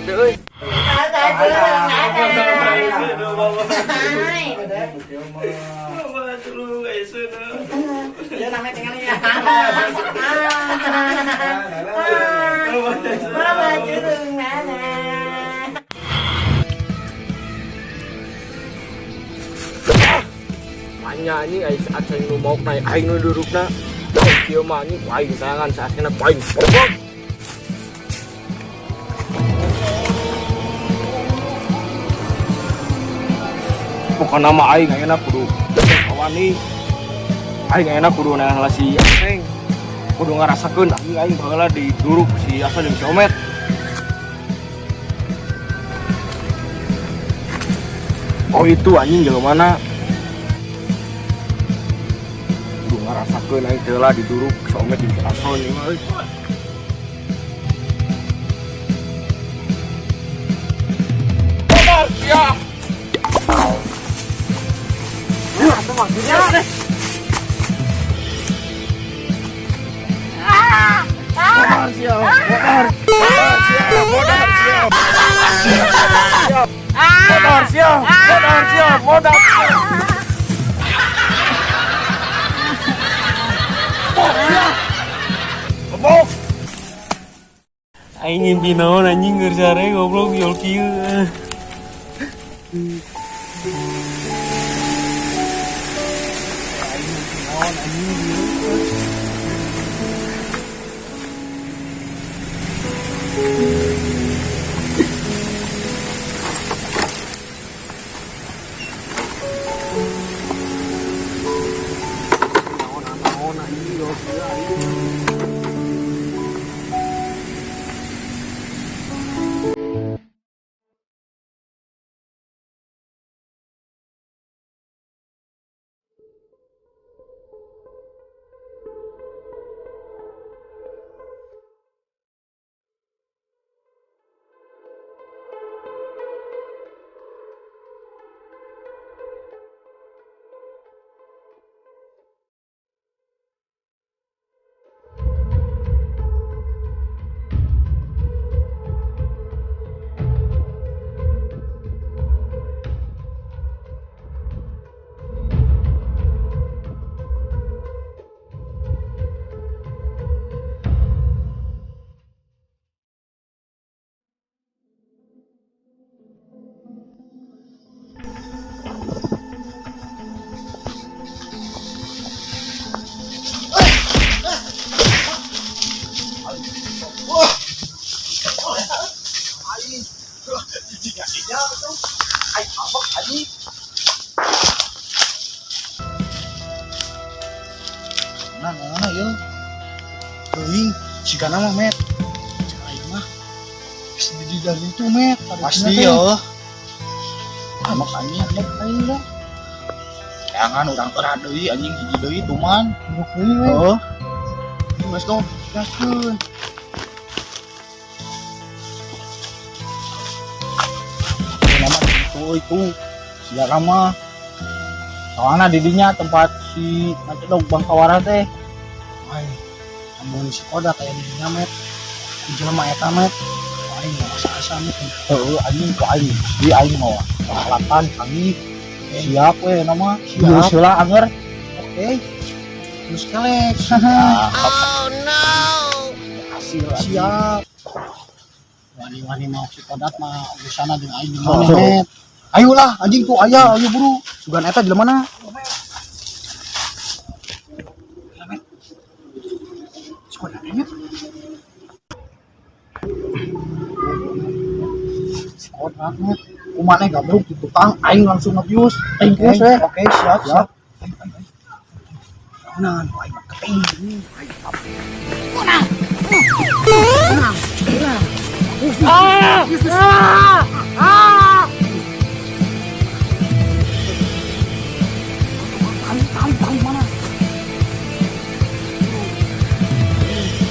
teh euy. Ya namanya tinggal ya. Manya anjing ai saat saya nu maok naik aing nu durukna. Kieu mah anjing ku aing sayangan saat kena ku aing. Goblok. Pokona mah aing ayeuna kudu kawani. Aing ayeuna kudu neangan si Aseng. Kudu ngarasakeun anjing aing baheula diduruk si Asa jeung si Omet. Oh itu anjing jelema mana? Kudu ngarasakeun aing teh lah diduruk si Omet jeung si Ason ieu mah euy. Modar sia. Apa maksudnya? Modar sia, modar. Modar sia, modar sia. Modar sia, modar sia, modar sia. Goblok. Aing ngimpi naon anjing keur sare goblok yol kieu. Aing ngimpi naon anjing kieu. Naon anjing yol kieu anjing. Nah, mana ya? Teuing, jika nama met. Cek aing mah. Geus di dari itu met. Pasti ya. Amak anjing, amak aing lah. Jangan urang era deui anjing hiji deui tuman. Buruk deui we. Heeh. Let's go. Gaskeun. Nama itu itu sia mah. Soalna di dinya tempat si nanti dong Bangkawara teh. Ai, amun si Koda kayak di dinya met. Di jelema eta met. Aing mah asa-asa met. Heeh anjing ku aing. Di aing mah peralatan kami siap we nama. Siap. Geus heula anger. Oke. Terus kelek. Oh no. Hasil anjing. Siap. Wani-wani mau si Kodat mah urusana jeung aing di Oh. mana met. Ayolah anjing tuh aya, ayo buru. Sugan eta jelema mana? Si Kodat met. Si Kodat met. Kumaha gabruk di tukang aing langsung ngebius. Tingkus we. Oke, siap, siap. Nah, aing keting. Aing Tali, tali, tali mana?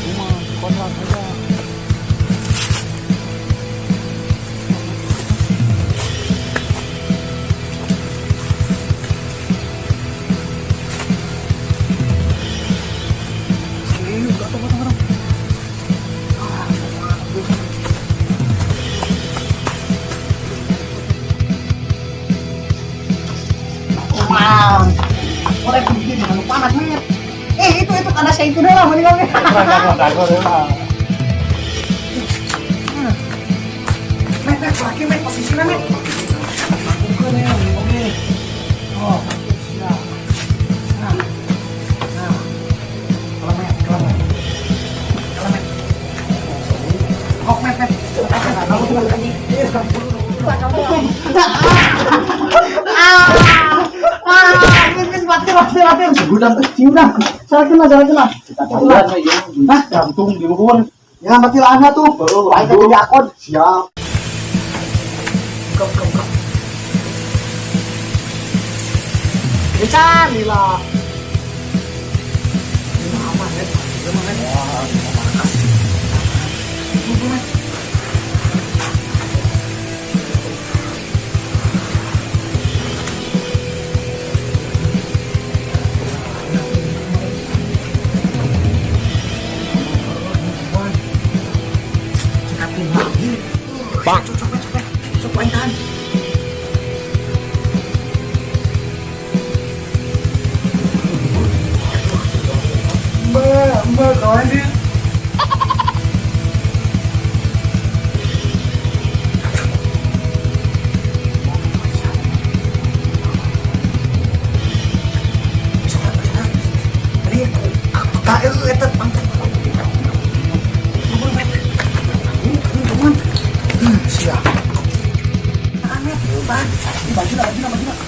Rumah kontrak aja. Serius, gak tau, gak tau, gak tau. Ah, Korek begini anu panas, Met. Eh, itu karena saya itu lah mending oge. Met, met, laki met posisinya met. Lakukan ya, oke. Oh, siap. Nah, nah. Kalau met, kalau met. Kalau met. Kok met, met. Gudang, salah kena, salah kena. Hah, gantung di luhur. Ya, mati lah tuh. Baik jadi akon. Siap. Buka, buka, buka. Bisa, lila. Ini aman, ya. Wah, makasih. Tunggu, Met. Bang. Cocok, cocok, cocok, tahan. Mbak, mbak, kawan dia. Aku tak eta pangkat. Siap. Aneh, bang. Baju lah, baju lah, baju lah.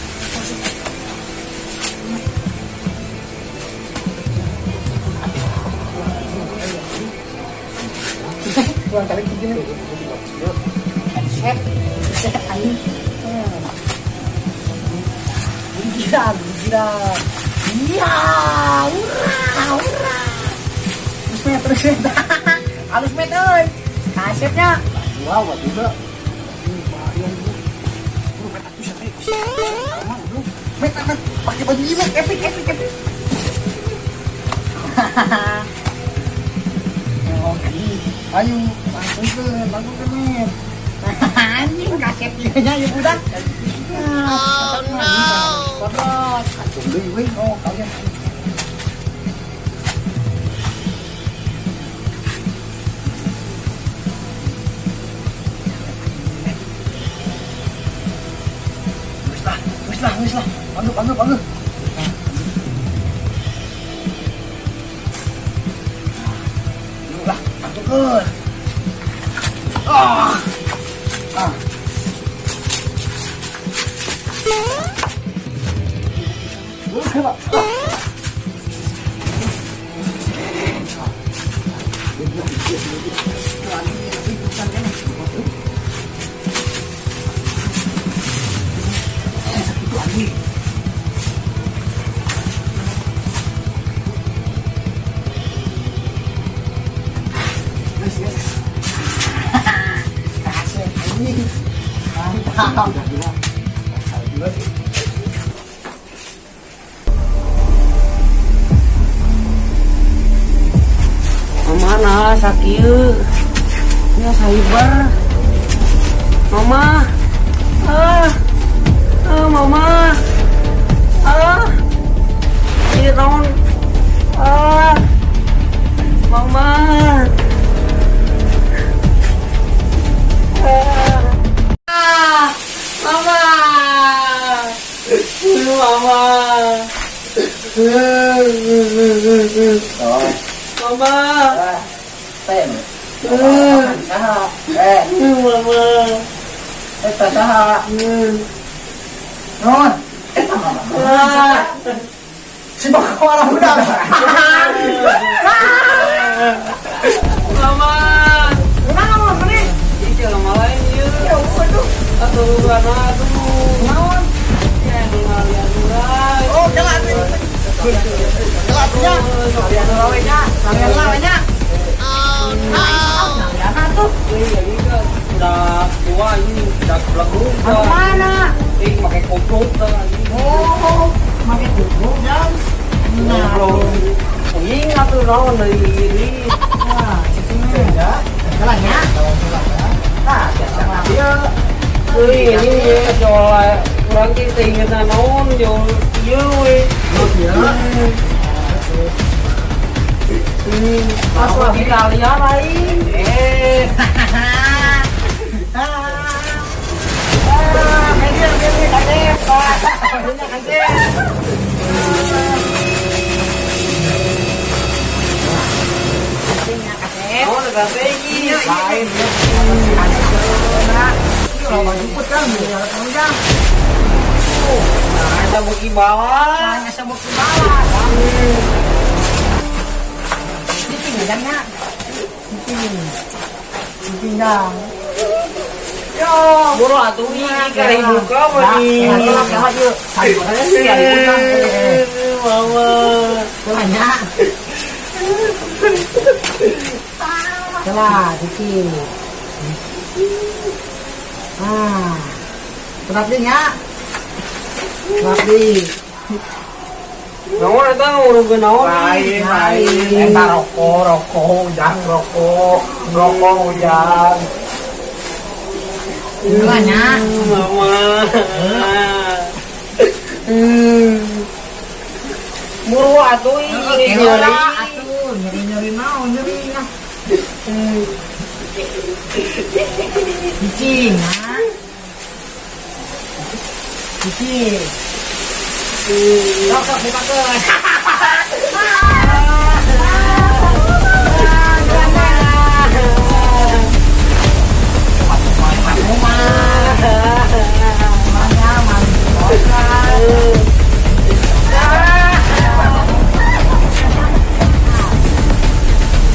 Kurang kali begini. Set, set, anjing. Gila, gila. Iya, hurrah, hurrah. Terus met, terus met. Halus met, euy. Kasetnya. Wow, juga. Met, met, pakai baju ini, epic, epic, epic. Ayo, langsung ke, langsung ke, met. Anjing, kasetnya ya budak. Oh no. Kacung deui we, oh kalian. Wis lah, wis lah. Panggil, panggil, panggil. Yuk lah, pantulkeun. Ah. Ah. Oke, Pak. Mantap. Mama nah sakieu. Ya sahibar. Mama. Ah. Ah, mama. Ah. Ieu naon? Ah. Mama. Ah. Mama. Mama. Mama. Ten. Saha? Eh, Mama. eta saha? Non. Eta mama. Si bakawara budak. Mama. Kunaon maneh? Ih, jelema lain ieu. Ya waduh. Atuh ana atuh. Kunaon? Ya nu ngalian urang. Oh, kelat. Kelatnya. Kalian lawe nya, kalian lawe nya. Oh no. Kalian tuh. Ih, ini kan udah tua ini, udah belegu. Anu mana? Ih, pakai koplok dah anjing. Oh, make kuku jam. Nah, Anjing atuh naon deui ini. nah, situ mah. Kelanya. Nah, biasa. Euy, ini ya jual Urang teh teu inget naon jol ieu we. Ya. Pas lagi kalian aing. Ah, media, media, kasep. Ah, kasep. Naon eta teh ieu? Lain ya. Kalau jemput kan, biar ujang. Nah, eta beuki bawa. Nah, sebut ke bawah. Cicing ujangnya. Cicing. Cicing dong. Yo, buru atuh ieu kari buka mah di. Nah, nah, yuk. Mama. Banyak. Salah, cicing. Ah. Berat nya. Berat Naon eta ngurungkeun naon? Lain, lain. Eta rokok, rokok, ujang, rokok, rokok, ujang. Banyak. Mama. Buru atuh ieu nyeri. Atuh, nyeri-nyeri naon nyeri nah. Cicing, nah. Cicing. Sok, sok, bukakeun.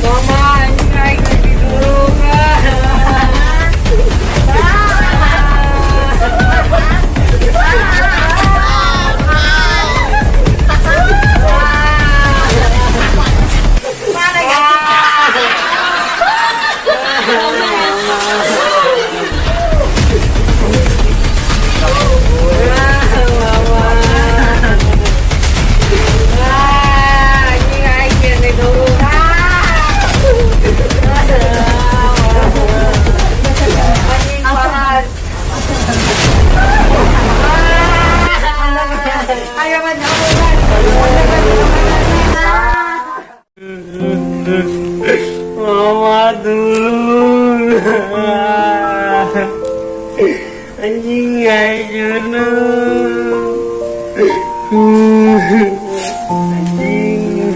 Mama, anjing aing geus didurung. Anjing aing geus didurung. Anjing panas. Ayo, man, Mama dulu. Anjing aing Anjing.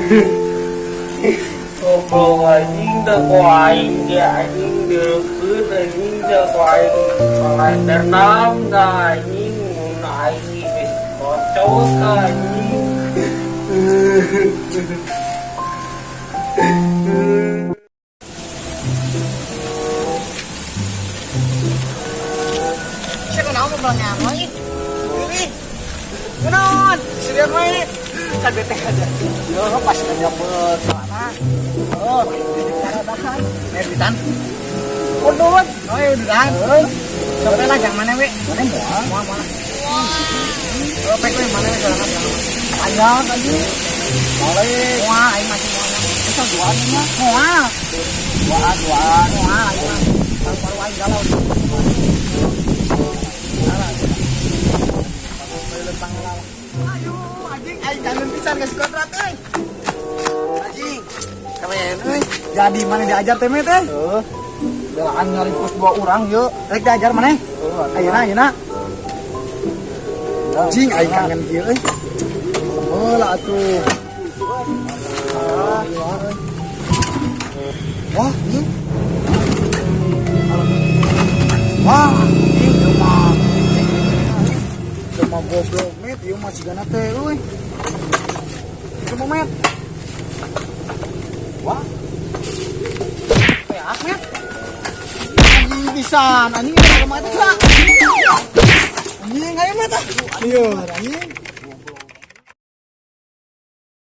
Goblok anjing dah ku aing ge anjing deukeut anjing dah ku aing palandanam dah anjing mun aing geus kocok anjing. Siapa naon mau bilang nyaman ih. Ini. Kunaon? Serius mah kan bete aja. Yo, pas kan nyebut sana. Oh, Dahan. Merbitan. Udut. Oh, ya udahan. Sampai lah jangan mana we. Mana moal? Moal moal. Oh, pek we mana we sorangan sorangan. Panjang tadi. Balik. Moal aing masih moal. Bisa duaan mah. Moal. Duaan, duaan. Moal aing mah. Paru-paru aing galau. Ayo, anjing aing kangen pisan geus kontrak euy. Anjing. Keren euy. Jadi mana diajar teh teh? Heuh. Belaan nyari pos dua orang yuk. Rek diajar maneh? Ayeuna ayeuna. Anjing aing kangen kieu euy. Heula atuh. Wah, anjing. Wah, anjing ieu mah. Ieu mah goblok met, ieu mah sigana teh euy. Ieu mah met. Wah. Teh met. Anjing pisan, anjing eta mah teh. Anjing ayo met ah. Ieu anjing.